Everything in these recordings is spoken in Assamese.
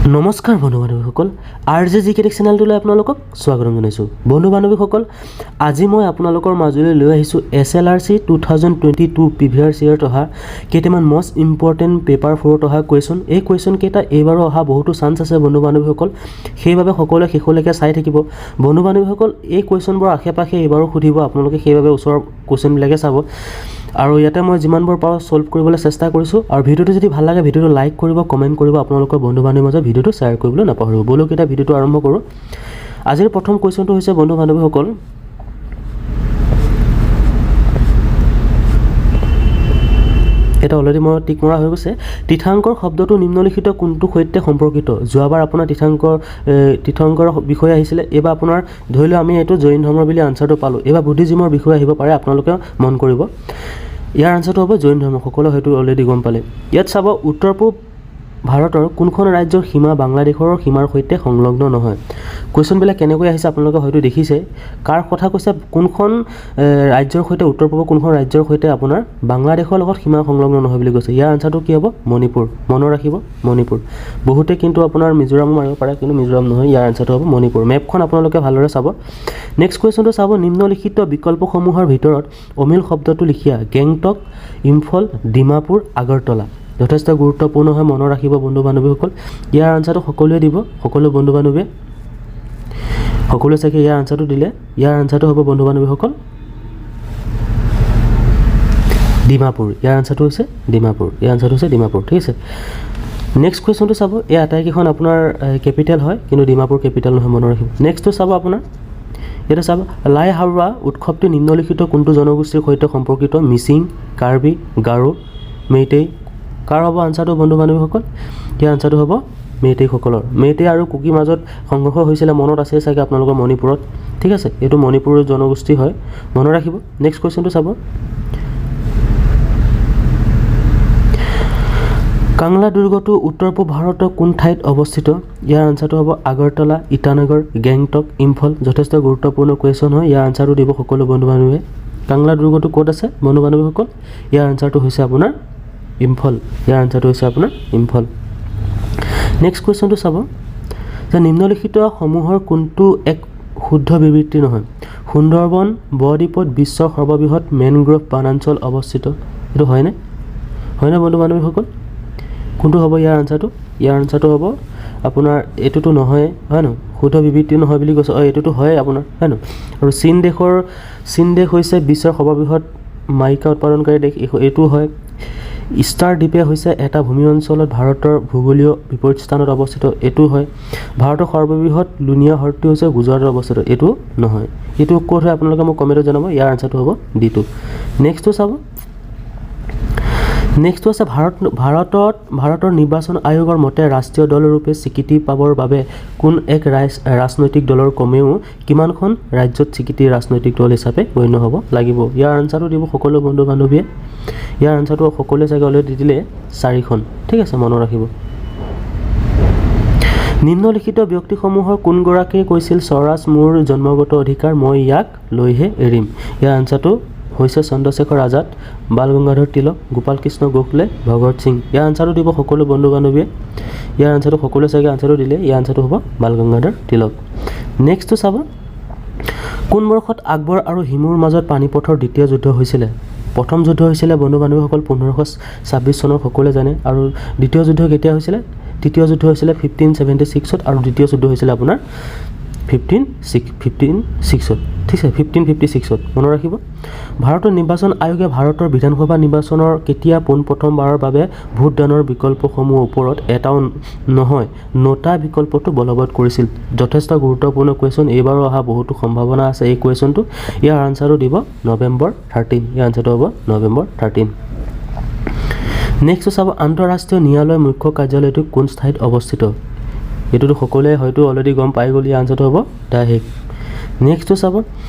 নমস্কাৰ বন্ধু বান্ধৱীসকল, আৰ জে জি কে চেনেলটোলৈ আপোনালোকক স্বাগতম জনাইছোঁ। বন্ধু বান্ধৱীসকল, আজি মই আপোনালোকৰ মাজলৈ লৈ আহিছোঁ SLRC 2022 previous ইয়েৰত অহা কেইটামান মষ্ট ইম্পৰ্টেণ্ট পেপাৰ ফ'ৰত অহা কুৱেশ্যন। এই কুৱেশ্যনকেইটা এইবাৰো অহা বহুতো চান্স আছে বন্ধু বান্ধৱীসকল, সেইবাবে সকলোৱে শেষলৈকে চাই থাকিব। বন্ধু বান্ধৱীসকল, এই কুৱেশ্যনবোৰ আশে পাশে এইবাৰো সুধিব আপোনালোকে, সেইবাবে ওচৰৰ কুৱেশ্যনবিলাকে চাব আৰু ইয়াতে মই যিমানবোৰ পাৰোঁ ছল্ভ কৰিবলৈ চেষ্টা কৰিছোঁ। আৰু ভিডিঅ'টো যদি ভাল লাগে, ভিডিঅ'টো লাইক কৰিব, কমেণ্ট কৰিব, আপোনালোকৰ বন্ধু বান্ধৱীৰ মাজত ভিডিঅ'টো শ্বেয়াৰ কৰিবলৈ নাপাহৰিব। ব'লক, এতিয়া ভিডিঅ'টো আৰম্ভ কৰোঁ। আজিৰ প্ৰথম কুৱেশ্যনটো হৈছে, বন্ধু বান্ধৱীসকল, এটা অলৰেডি মই টিক মৰা হৈ গৈছে। তীৰ্থাংকৰ শব্দটো নিম্নলিখিত কোনটো সৈতে সম্পৰ্কিত? যোৱাবাৰ আপোনাৰ তীৰ্থাংকৰ বিষয়ে আহিছিলে, এইবাৰ আপোনাৰ ধৰি লওক আমি এইটো জৈন ধৰ্ম বুলি আনচাৰটো পালোঁ, এইবাৰ বুদ্ধিজিমৰ বিষয়ে আহিব পাৰে, আপোনালোকে মন কৰিব। ইয়াৰ আনচাৰটো হ'ব জৈন ধৰ্ম, সকলোৱে হয়তো অলৰেডি গম পালে। ইয়াত চাব, উত্তৰ পূব ভাৰতৰ কোনখন ৰাজ্যৰ সীমা বাংলাদেশৰ সীমাৰ সৈতে সংলগ্ন নহয়? কুৱেশ্যনবিলাক কেনেকৈ আহিছে আপোনালোকে হয়তো দেখিছে। কাৰ কথা কৈছে? কোনখন ৰাজ্যৰ সৈতে, উত্তৰ পূবৰ কোনখন ৰাজ্যৰ সৈতে আপোনাৰ বাংলাদেশৰ লগত সীমা সংলগ্ন নহয় বুলি কৈছে। ইয়াৰ আনচাৰটো কি হ'ব? মণিপুৰ। মনত ৰাখিব, মণিপুৰ। বহুতে কিন্তু আপোনাৰ মিজোৰামো মাৰিব পাৰে, কিন্তু মিজোৰাম নহয়, ইয়াৰ আনচাৰটো হ'ব মণিপুৰ। মেপখন আপোনালোকে ভালদৰে চাব। নেক্সট কুৱেশ্যনটো চাব, নিম্নলিখিত বিকল্পসমূহৰ ভিতৰত অমিল শব্দটো লিখা। গেংটক, ইম্ফল, ডিমাপুৰ, আগৰতলা। যথেষ্ট গুৰুত্বপূৰ্ণ হয়, মনত ৰাখিব বন্ধু বান্ধৱীসকল। ইয়াৰ আনচাৰটো সকলোৱে দিব, সকলো বন্ধু বান্ধৱীয়ে, সকলোৱে চাগে ইয়াৰ আনচাৰটো দিলে। ইয়াৰ আনচাৰটো হ'ব বন্ধু বান্ধৱীসকল ডিমাপুৰ। ইয়াৰ আনচাৰটো হৈছে ডিমাপুৰ। ইয়াৰ আনচাৰটো হৈছে ডিমাপুৰ, ঠিক আছে। নেক্সট কুৱেশ্যনটো চাব, এই আটাইকেইখন আপোনাৰ কেপিটেল হয়, কিন্তু ডিমাপুৰ কেপিটেল নহয়, মনত ৰাখিব। নেক্সটটো চাব আপোনাৰ, ইয়াতে চাব, লাই হাৰোৱা উৎসৱটো নিম্নলিখিত কোনটো জনগোষ্ঠীৰ সৈতে সম্পৰ্কিত? মিচিং, কাৰ্বি, গাৰো, মেইটেই। কাৰ হ'ব আনচাৰটো বন্ধু বান্ধৱীসকল? ইয়াৰ আনচাৰটো হ'ব মেইটেইসকলৰ। মেইটেই আৰু কুকিৰ মাজত সংঘৰ্ষ হৈছিলে, মনত আছে চাগে আপোনালোকৰ, মণিপুৰত, ঠিক আছে। এইটো মণিপুৰৰ জনগোষ্ঠী হয়, মনত ৰাখিব। নেক্সট কুৱেশ্যনটো চাব, কাংলা দুৰ্গটো উত্তৰ পূব ভাৰতৰ কোন ঠাইত অৱস্থিত? ইয়াৰ আনচাৰটো হ'ব আগৰতলা, ইটানগৰ, গেংটক, ইম্ফল। যথেষ্ট গুৰুত্বপূৰ্ণ কুৱেশ্যন হয়, ইয়াৰ আনচাৰটো দিব সকলো বন্ধু বান্ধৱীয়ে। কাংলা দুৰ্গটো ক'ত আছে বন্ধু বান্ধৱীসকল? ইয়াৰ আনচাৰটো হৈছে আপোনাৰ ইম্ফল। ইয়াৰ আনচাৰটো হৈছে আপোনাৰ ইম্ফল। নেক্সট কুৱেশ্যনটো চাব যে নিম্নলিখিত সমূহৰ কোনটো এক শুদ্ধ বিবৃতি নহয়? সুন্দৰবন বদ্বীপত বিশ্বৰ সৰ্ববৃহৎ মেনগ্ৰোভ বনাঞ্চল অৱস্থিত, এইটো হয়নে? হয়নে বন্ধু বান্ধৱীসকল? কোনটো হ'ব ইয়াৰ আনচাৰটো? ইয়াৰ আনচাৰটো হ'ব আপোনাৰ এইটোতো নহয়, হয় নহয়? শুদ্ধ বিবৃতি নহয় বুলি কৈছে। অঁ, এইটোতো হয় আপোনাৰ, হয় নহয়? আৰু চীন দেশ হৈছে বিশ্বৰ সৰ্ববৃহৎ মাইকা উৎপাদনকাৰী দেশ, এইটোও হয়। ইষ্টাৰ দ্বীপে হৈছে এটা ভূমি অঞ্চলত ভাৰতৰ ভূগোলীয় বিপৰীত স্থানত অৱস্থিত, এইটোও হয়। ভাৰতৰ সৰ্ববৃহৎ লুণীয়া হ্ৰদটো হৈছে গুজৰাটত অৱস্থিত, এইটো নহয়। এইটো ক'ত হয় আপোনালোকে মোক কমেণ্টত জনাব। ইয়াৰ আনচাৰটো হ'ব ডিটো। নেক্সটটো চাব, নেক্সটটো আছে ভাৰতৰ নিৰ্বাচন আয়োগৰ মতে ৰাষ্ট্ৰীয় দলৰূপে স্বীকৃতি পাবৰ বাবে কোন এক ৰাজনৈতিক দলৰ কমেও কিমানখন ৰাজ্যত স্বীকৃতি ৰাজনৈতিক দল হিচাপে গণ্য হ'ব লাগিব? ইয়াৰ আনচাৰটো দিব সকলো বন্ধু বান্ধৱীয়ে। ইয়াৰ আনচাৰটো সকলোৱে চাগে অলৰেডি দি দিলে, চাৰিখন, ঠিক আছে, মনত ৰাখিব। নিম্নলিখিত ব্যক্তিসমূহৰ কোনগৰাকীয়ে কৈছিল স্বৰাজ মোৰ জন্মগত অধিকাৰ, মই ইয়াক লৈহে এৰিম? ইয়াৰ আনচাৰটো হৈছে চন্দ্ৰশেখৰ আজাদ, বাল গংগাধৰ তিলক, গোপাল কৃষ্ণ গোখলে, ভগত সিং। ইয়াৰ আনচাৰটো দিব সকলো বন্ধু বান্ধৱীয়ে। ইয়াৰ আনচাৰটো সকলোৱে চাগে আনচাৰটো দিলে। ইয়াৰ আনচাৰটো হ'ব বাল গংগাধৰ তিলক। নেক্সটটো চাব, কোন বৰ্ষত আকবৰ আৰু হিমুৰ মাজত পানিপথৰ দ্বিতীয় যুদ্ধ হৈছিলে? প্ৰথম যুদ্ধ হৈছিলে বন্ধু বান্ধৱীসকল 1526 চনৰ, সকলোৱে জানে। আৰু দ্বিতীয় যুদ্ধ কেতিয়া হৈছিলে? তৃতীয় যুদ্ধ হৈছিলে 1576ত আৰু দ্বিতীয় যুদ্ধ হৈছিলে আপোনাৰ 15 6 15 6ত, ঠিক আছে, 1556ত, মনত ৰাখিব। ভাৰতৰ নিৰ্বাচন আয়োগে ভাৰতৰ বিধানসভা নিৰ্বাচনৰ কেতিয়া পোনপ্ৰথমবাৰৰ বাবে ভোটদানৰ বিকল্পসমূহৰ ওপৰত এটাও নহয় নটা বিকল্পটো বলবৎ কৰিছিল? যথেষ্ট গুৰুত্বপূৰ্ণ কুৱেশ্যন, এইবাৰো অহা বহুতো সম্ভাৱনা আছে এই কুৱেশ্যনটো। ইয়াৰ আনচাৰটো দিব নৱেম্বৰ 13। ইয়াৰ আনচাৰটো হ'ব নৱেম্বৰ 13। নেক্সট চাব, আন্তঃৰাষ্ট্ৰীয় ন্যায়ালয়ৰ মুখ্য কাৰ্যালয়টো কোন ঠাইত অৱস্থিত? এইটোতো সকলোৱে হয়তো অলৰেডি গম পাই গ'ল। ইয়াৰ আনচাৰটো হ'ব the Hague. নেক্সটটো চাব,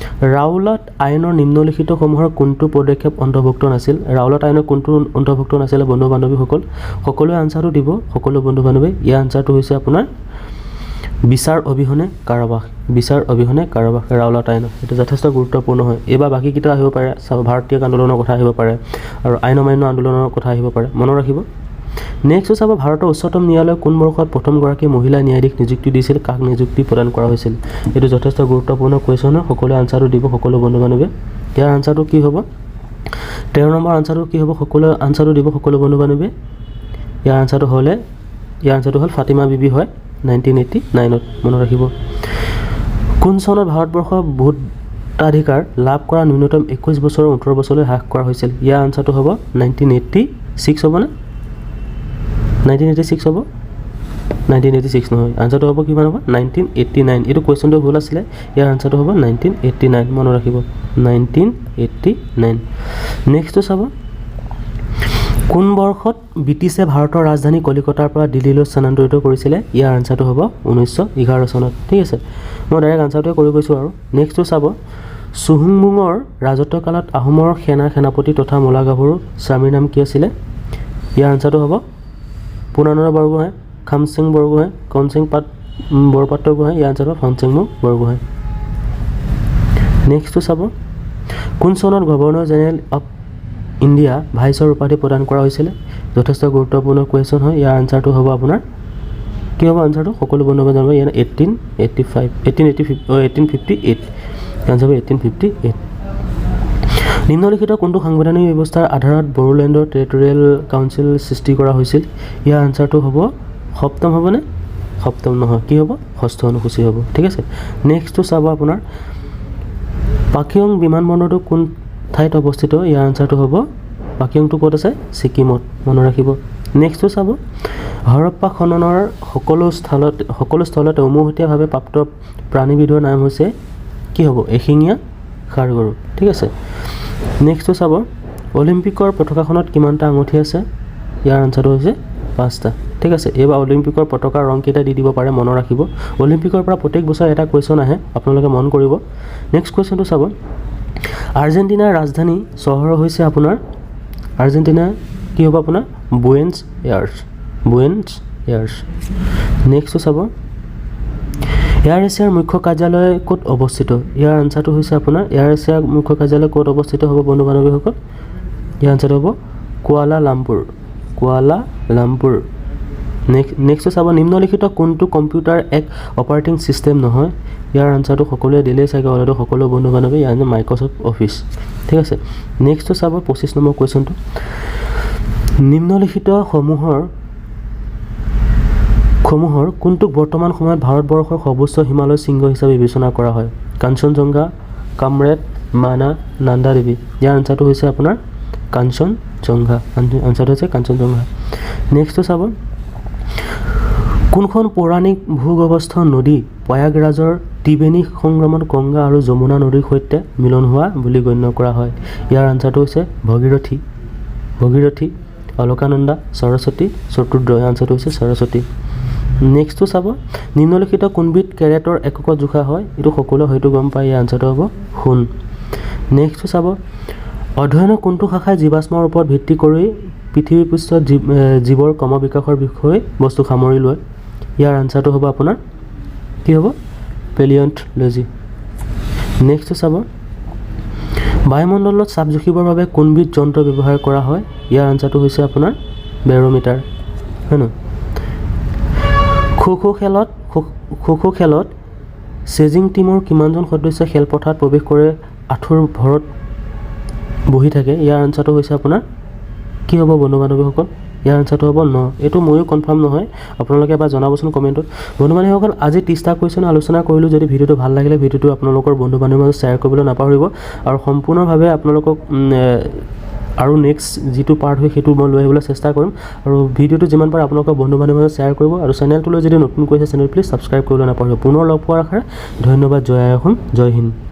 ৰাওলাট আইনৰ নিম্নলিখিতসমূহৰ কোনটো পদক্ষেপ অন্তৰ্ভুক্ত নাছিল? ৰাওলাট আইনৰ কোনটো অন্তৰ্ভুক্ত নাছিলে বন্ধু বান্ধৱীসকল? সকলোৱে আনচাৰটো দিব, সকলো বন্ধু বান্ধৱী। ইয়াৰ আনচাৰটো হৈছে আপোনাৰ বিচাৰ অবিহনে কাৰাবাস। বিচাৰ অবিহনে কাৰাবাস ৰাওলাট আইন, এইটো যথেষ্ট গুৰুত্বপূৰ্ণ হয়। এইবাৰ বাকীকেইটা আহিব পাৰে, চাব, ভাৰতীয় আন্দোলনৰ কথা আহিব পাৰে আৰু আইন অমান্য আন্দোলনৰ কথা আহিব পাৰে, মনত ৰাখিব। নেক্সট চাব, ভাৰতৰ উচ্চতম ন্যায়ালয় কোন বৰ্ষত প্ৰথমগৰাকী মহিলা ন্যায়াধীশ নিযুক্তি দিছিল? কাক নিযুক্তি প্ৰদান কৰা হৈছিল? এইটো যথেষ্ট গুৰুত্বপূৰ্ণ কুৱেশ্যন হয়। সকলোৱে আনচাৰটো দিব, সকলো বন্ধু বান্ধৱীয়ে। ইয়াৰ আনচাৰটো কি হ'ব? 13 নম্বৰ আনচাৰটো কি হ'ব? সকলোৱে আনচাৰটো দিব, সকলো বন্ধু বান্ধৱীয়ে। ইয়াৰ আনচাৰটো হ'ল ফাতিমা বিবি হয়, 1989ত, মনত ৰাখিব। কোন চনত ভাৰতবৰ্ষ ভোটাধিকাৰ লাভ কৰা ন্যূনতম 21 বছৰৰ 18 বছৰলৈ হ্ৰাস কৰা হৈছিল? ইয়াৰ আনচাৰটো হ'ব 1986 হ'বনে? 1986 হ'ব? 1986 নহয়, আনচাৰটো হ'ব কিমান হ'ব? 1989। এইটো কুৱেশ্যনটো ভুল আছিলে। ইয়াৰ আনচাৰটো হ'ব 1989, মনত ৰাখিব, 1989। নেক্সটটো চাব, কোন বৰ্ষত ব্ৰিটিছে ভাৰতৰ ৰাজধানী কলিকতাৰ পৰা দিল্লীলৈ স্থানান্তৰিত কৰিছিলে? ইয়াৰ আনচাৰটো হ'ব 1911 চনত। ঠিক আছে, মই ডাইৰেক্ট আনচাৰটোৱে কৰি গৈছোঁ। আৰু নেক্সটটো চাব, চুহুংমুঙৰ ৰাজত্বকালত আহোমৰ সেনা সেনাপতি তথা মূলাগাভৰু স্বামীৰ নাম কি আছিলে? ইয়াৰ আনচাৰটো হ'ব পূৰ্ণানন্দ বৰগোহাঁই, খামচেং বৰগোহাঁই, কনচেং পাত বৰপাত্ৰ গোহাঁই। ইয়াৰ আনচাৰটো হ'ব ফানচেংমু বৰগোহাঁই। নেক্সটটো চাব, কোন চনত গভৰ্ণৰ জেনেৰেল অফ ইণ্ডিয়া ভাইচৰ উপাধি প্ৰদান কৰা হৈছিলে? যথেষ্ট গুৰুত্বপূৰ্ণ কুৱেশ্যন হয়। ইয়াৰ আনচাৰটো হ'ব আপোনাৰ কি হ'ব আনচাৰটো? সকলো বন্ধুৱে জানিব। ইয়াৰ 1885, 1858, answer হ'ব 1858। নিম্নলিখিত কোনটো সাংবিধানিক ব্যৱস্থাৰ আধাৰত বড়োলেণ্ডৰ টেৰিটৰিয়েল কাউন্সিল সৃষ্টি কৰা হৈছিল? ইয়াৰ আনচাৰটো হ'ব সপ্তম হ'বনে? সপ্তম নহয়, কি হ'ব? ষষ্ঠ অনুসূচী হ'ব। ঠিক আছে, নেক্সটটো চাব আপোনাৰ, পাকিয়ং বিমানবন্দৰটো কোন ঠাইত অৱস্থিত? ইয়াৰ আনচাৰটো হ'ব পাকিয়ংটো ক'ত আছে? ছিকিমত, মনত ৰাখিব। নেক্সটটো চাব, হৰপ্পা খননৰ সকলো স্থলতে উমৈহতীয়াভাৱে প্ৰাপ্ত প্ৰাণীবিধৰ নাম হৈছে কি হ'ব? এশিঙীয়া ষাঁড় গৰু। ঠিক আছে, নেক্সটটো চাব, অলিম্পিকৰ পতাকাখনত কিমানটা আঙুঠি আছে? ইয়াৰ আনচাৰটো হৈছে পাঁচটা। ঠিক আছে, এইবাৰ অলিম্পিকৰ পতাকাৰ ৰংকেইটা দি দিব পাৰে, মনত ৰাখিব। অলিম্পিকৰ পৰা প্ৰত্যেক বছৰে এটা কুৱেশ্যন আহে, আপোনালোকে মন কৰিব। নেক্সট কুৱেশ্যনটো চাব, আৰ্জেণ্টিনাৰ ৰাজধানী চহৰ হৈছে আপোনাৰ, আৰ্জেণ্টিনা কি হ'ব আপোনাৰ? Buenos ears, Buenos ears. নেক্সটটো চাব, এয়াৰ এছিয়াৰ মুখ্য কাৰ্যালয় ক'ত অৱস্থিত? ইয়াৰ আনচাৰটো হৈছে আপোনাৰ, এয়াৰ এছিয়াৰ মুখ্য কাৰ্যালয় ক'ত অৱস্থিত হ'ব বন্ধু বান্ধৱীসকল? ইয়াৰ আনচাৰটো হ'ব কুৱালা লামপুৰ, কুৱালা লামপুৰ। নেক্সটটো চাব, নিম্নলিখিত কোনটো কম্পিউটাৰ এক অপাৰেটিং ছিষ্টেম নহয়? ইয়াৰ আনচাৰটো সকলোৱে দিলেই চাগে অলৰেডি, সকলো বন্ধু বান্ধৱী। ইয়াৰ মাইক্ৰ'ছফ্ট অফিচ। ঠিক আছে, নেক্সটটো চাব, 25 নম্বৰ কুৱেশ্যনটো, নিম্নলিখিত সমূহৰ কোনটোক বৰ্তমান সময়ত ভাৰতবৰ্ষৰ সৰ্বোচ্চ হিমালয় শৃংগ হিচাপে বিবেচনা কৰা হয়? কাঞ্চনজংঘা, কামৰেড, মানা, নন্দা দেৱী। ইয়াৰ আনচাৰটো হৈছে আপোনাৰ কাঞ্চনজংঘা। আনচাৰটো হৈছে কাঞ্চনজংঘা। নেক্সটটো চাব, কোনখন পৌৰাণিক ভূগৰ্ভস্থ নদী প্ৰয়াগৰাজৰ ত্ৰিবেণী সংগমত গংগা আৰু যমুনা নদীৰ সৈতে মিলন হোৱা বুলি গণ্য কৰা হয়? ইয়াৰ আনচাৰটো হৈছে ভগীৰথী, ভগীৰথী, অলকানন্দা, সৰস্বতী, চতুৰ্দ। ইয়াৰ আনচাৰটো হৈছে সৰস্বতী। নেক্সটটো চাব, নিম্নলিখিত কোনবিধ কেৰেটৰ এককত জোখা হয়? এইটো সকলোৱে হয়তো গম পায়। ইয়াৰ আনচাৰটো হ'ব সোণ। নেক্সটটো চাব, অধ্যয়নৰ কোনটো শাখাই জীৱাশ্মৰ ওপৰত ভিত্তি কৰি পৃথিৱী পৃষ্ঠত জীৱৰ ক্ৰমবিকাশৰ বিষয়ে বস্তু সামৰি লয়? ইয়াৰ আনচাৰটো হ'ব আপোনাৰ কি হ'ব? পেলিয়ন্টলজি। নেক্সটটো চাব, বায়ুমণ্ডলত চাপ জুখিবৰ বাবে কোনবিধ যন্ত্ৰ ব্যৱহাৰ কৰা হয়? ইয়াৰ আনচাৰটো হৈছে আপোনাৰ বেৰ'মিটাৰ, হয় নহয়? খো খো খেলত চেজিং টীমৰ কিমানজন সদস্য খেলপথাৰত প্ৰৱেশ কৰে আঁঠুৰ ভৰত বহি থাকে? ইয়াৰ আনচাৰটো হৈছে আপোনাৰ কি হ'ব বন্ধু বান্ধৱীসকল? ইয়াৰ আনচাৰটো হ'ব ন। এইটো ময়ো কনফাৰ্ম নহয়, আপোনালোকে এবাৰ জনাবচোন কমেণ্টত। বন্ধু বান্ধৱীসকল, আজি 30টা কুৱেশ্যন আলোচনা কৰিলোঁ। যদি ভিডিঅ'টো ভাল লাগিলে, ভিডিঅ'টো আপোনালোকৰ বন্ধু বান্ধৱীৰ মাজত শ্বেয়াৰ কৰিবলৈ নাপাহৰিব। আৰু সম্পূৰ্ণভাৱে আপোনালোকক আৰু নেক্সট যিটো পাৰ্ট হয়, সেইটো মই লৈ আহিবলৈ চেষ্টা কৰিম। আৰু ভিডিঅ'টো যিমান পাৰে আপোনালোকৰ বন্ধু বান্ধৱীৰ মাজত শ্বেয়াৰ কৰিব। আৰু চেনেলটোলৈ যদি নতুন কৰিছে, চেনেল প্লিজ ছাবস্ক্ৰাইব কৰিবলৈ নাপাহৰিব। পুনৰ লগ পোৱাৰ আশাৰে ধন্যবাদ। জয় আই অসম, জয় হিন্দ।